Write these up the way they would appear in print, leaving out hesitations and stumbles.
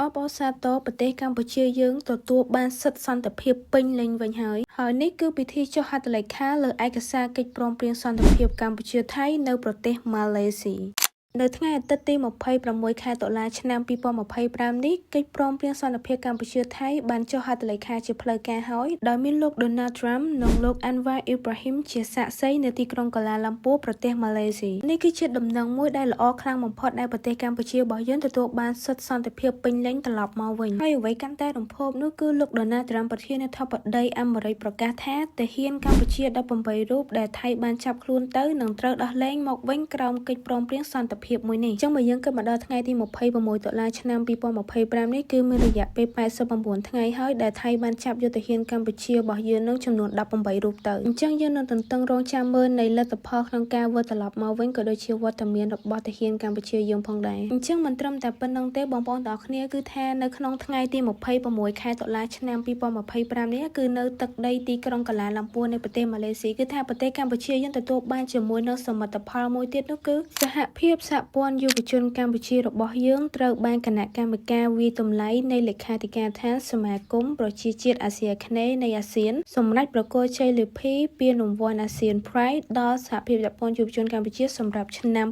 អបអរសាទរប្រទេសកម្ពុជាយើងទទួលបានសិទ្ធិសន្តិភាពពេញលេញវិញហើយហើយនេះគឺពិធីចុះហត្ថលេខាលើឯកសារកិច្ចព្រមព្រៀងសន្តិភាពកម្ពុជាថៃនៅប្រទេសម៉ាឡេស៊ីនៅថ្ងៃអាទិត្យទី26ខែតុលាឆ្នាំ2025នេះកិច្ចព្រមព្រៀងសន្តិភាពកម្ពុជាថៃបានចុះហត្ថលេខាជាផ្លូវការហើយដោយមានលោក Donald Trump និងលោក Anwar Ibrahim ជាសាក្សីនៅទីក្រុងកូឡាឡាំពួរប្រទេសម៉ាឡេស៊ីនេះគឺជាដំណឹងមួយដែលល្អខ្លាំងបំផុតដែលប្រទេសកម្ពុជារបស់យើងទទួលបានសិទ្ធិសន្តិភាពពេញលេញត្រឡប់មកវិញហើយអ្វីកាន់តែរំភើបនោះគឺលោក Donald Trump ប្រធានាធិបតីអាមេរិកប្រកាសថាទាហានកម្ពុជា18រូបដែលថៃបានចាប់ខ្លួនទៅនឹងត្រូវដោះលែងមកវិញក្រោមកិច្ចព្រមព្រៀងសន្តិភាពមួយនេះអញ្ចឹងបើយើងគិតមកដល់ថ្ងៃទី26តុលាឆ្នាំ2025នេះគឺមានរយៈពេល89ថ្ងៃហើយដែលថៃបានចាប់យុទ្ធហានកម្ពុជារបស់យើងនឹងចំនួន18រូបទៅអញ្ចឹងយើងនឹងទន្ទឹងរង់ចាំមើលនៃលទ្ធផលក្នុងការវិលត្រឡប់មកវិញក៏ដូចជាវត្តមានរបស់ទាហានកម្ពុជាយើងផងដែរអញ្ចឹងមិនត្រឹមតែប៉ុណ្ណឹងទេបងប្អូនទាំងអស់គ្នាគឺថានៅក្នុងថ្ងៃទី26ខែតុលាឆ្នាំ2025នេះគឺនៅទឹកដីទីក្រុងកូឡាឡាំពួរនៃប្រទេសម៉ាឡេស៊ីគឺថាប្រទេសកម្ពុជាយើងទទួលបានជាមួយនឹងសមិទ្ធផលមួយទៀតនោះគឺសហភាពសហព័ន្ធយុវជនកម្ពុជារបស់យើងត្រូវបានគណៈកម្មការវាយតម្លៃនៃលេខាធិការដ្ឋានសមាគមប្រជាជាតិអាស៊ីអាគ្នេយ៍នៃអាស៊ានសម្រេចប្រគល់ជ័យលាភីពានរង្វាន់អាស៊ាន Pride ដល់សហភាពសហព័ន្ធយុវជនកម្ពុជាសម្រាប់ឆ្នាំ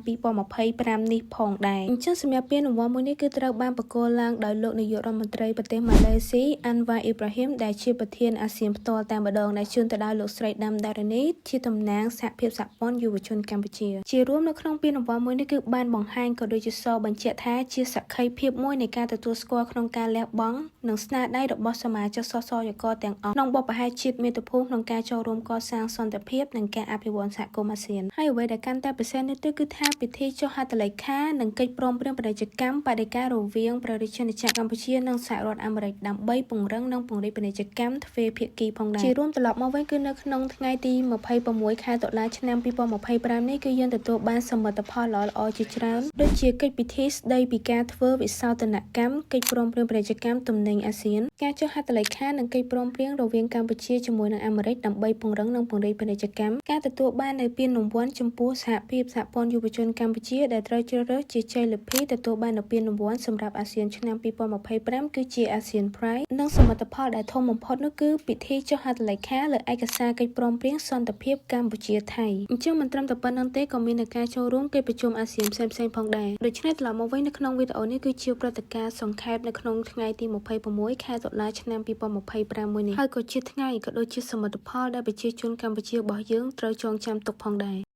2025នេះផងដែរអញ្ចឹងសម្រាប់ពានរង្វាន់មួយនេះគឺត្រូវបានប្រគល់ឡើងដោយលោកនាយករដ្ឋមន្ត្រីប្រទេសម៉ាឡេស៊ីអាន់វ៉ាអ៊ីប្រាហ៊ីមដែលជាប្រធានអាស៊ានផ្ទាល់តែម្ដងដែលជូនទៅដល់លោកស្រីដាំដារនីជាតំណាងសហភាពសហព័ន្ធយុវជនកម្ពុជាជារួមនៅក្នុងពានរង្វាន់មួយនេះគឺបានបង្ហាញក៏ដូចជាសបញ្ជាក់ថាជាសក្ខីភាពមួយនៃការទទួលស្គាល់ក្នុងការលះបង់និងស្នាដៃរបស់សមាជិកសសយកទាំងអស់ក្នុងបុព្វហេតុជាតិមាតុភូមិក្នុងការចូលរួមកសាងសន្តិភាពនិងការអភិវឌ្ឍសហគមន៍អាស៊ានហើយអ្វីដែលកាន់តែពិសេសនេះគឺថាពិធីចុះហត្ថលេខានិងកិច្ចព្រមព្រៀងពាណិជ្ជកម្មបដិការរវាងព្រះរាជាណាចក្រកម្ពុជានិងសហរដ្ឋអាមេរិកដើម្បីពង្រឹងនិងពង្រីកពាណិជ្ជកម្មទ្វេភាគីផងដែរជារួមត្រឡប់មកវិញគឺនៅក្នុងថ្ងៃទី26ខែតុលាឆ្នាំ2025នេះគឺយើងទទួលបានសមិទ្ធផលល្អៗជាច្រើនដូចជាកិច្ចពិធីស្ដីពីការធ្វើវិសោធនកម្មកិច្ចព្រមព្រៀងពាណិជ្ជកម្មទំនិញអាស៊ានការចុះហត្ថលេខានិងកិច្ចព្រមព្រៀងរវាងកម្ពុជាជាមួយនឹងអាមេរិកដើម្បីពង្រឹងនិងពង្រីកពាណិជ្ជកម្មការទទួលបាននូវពានរង្វាន់ចំពោះសហភាពសហព័ន្ធយុវជនកម្ពុជាដែលត្រូវជ្រើសរើសជាជ័យលាភីទទួលបាននូវពានរង្វាន់សម្រាប់អាស៊ានឆ្នាំ2025គឺជាអាស៊ាន Pride និងសមិទ្ធផលដែលធំបំផុតនោះគឺពិធីចុះហត្ថលេខាលើឯកសារកិច្ចព្រមព្រៀងសន្តិភាពកម្ពុជាថៃអញ្ចឹងមិនត្រឹមតែប៉ុណ្ណឹងទេក៏មានការចូលរួមកិច្ចប្រជុំអាស៊ានផ្សេងៗផងដែរដូច្នេះត្រឡប់មកវិញនៅក្នុងវីដេអូនេះគឺជាព្រឹត្តិការណ៍សង្ខេបនៅក្នុងថ្ងៃទី26ខែតុលាឆ្នាំ2025មួយនេះហើយក៏ជាថ្ងៃក៏ដូចជាសមិទ្ធផលដែលប្រជាជនកម្ពុជារបស់យើងត្រូវចងចាំទុកផងដែរ។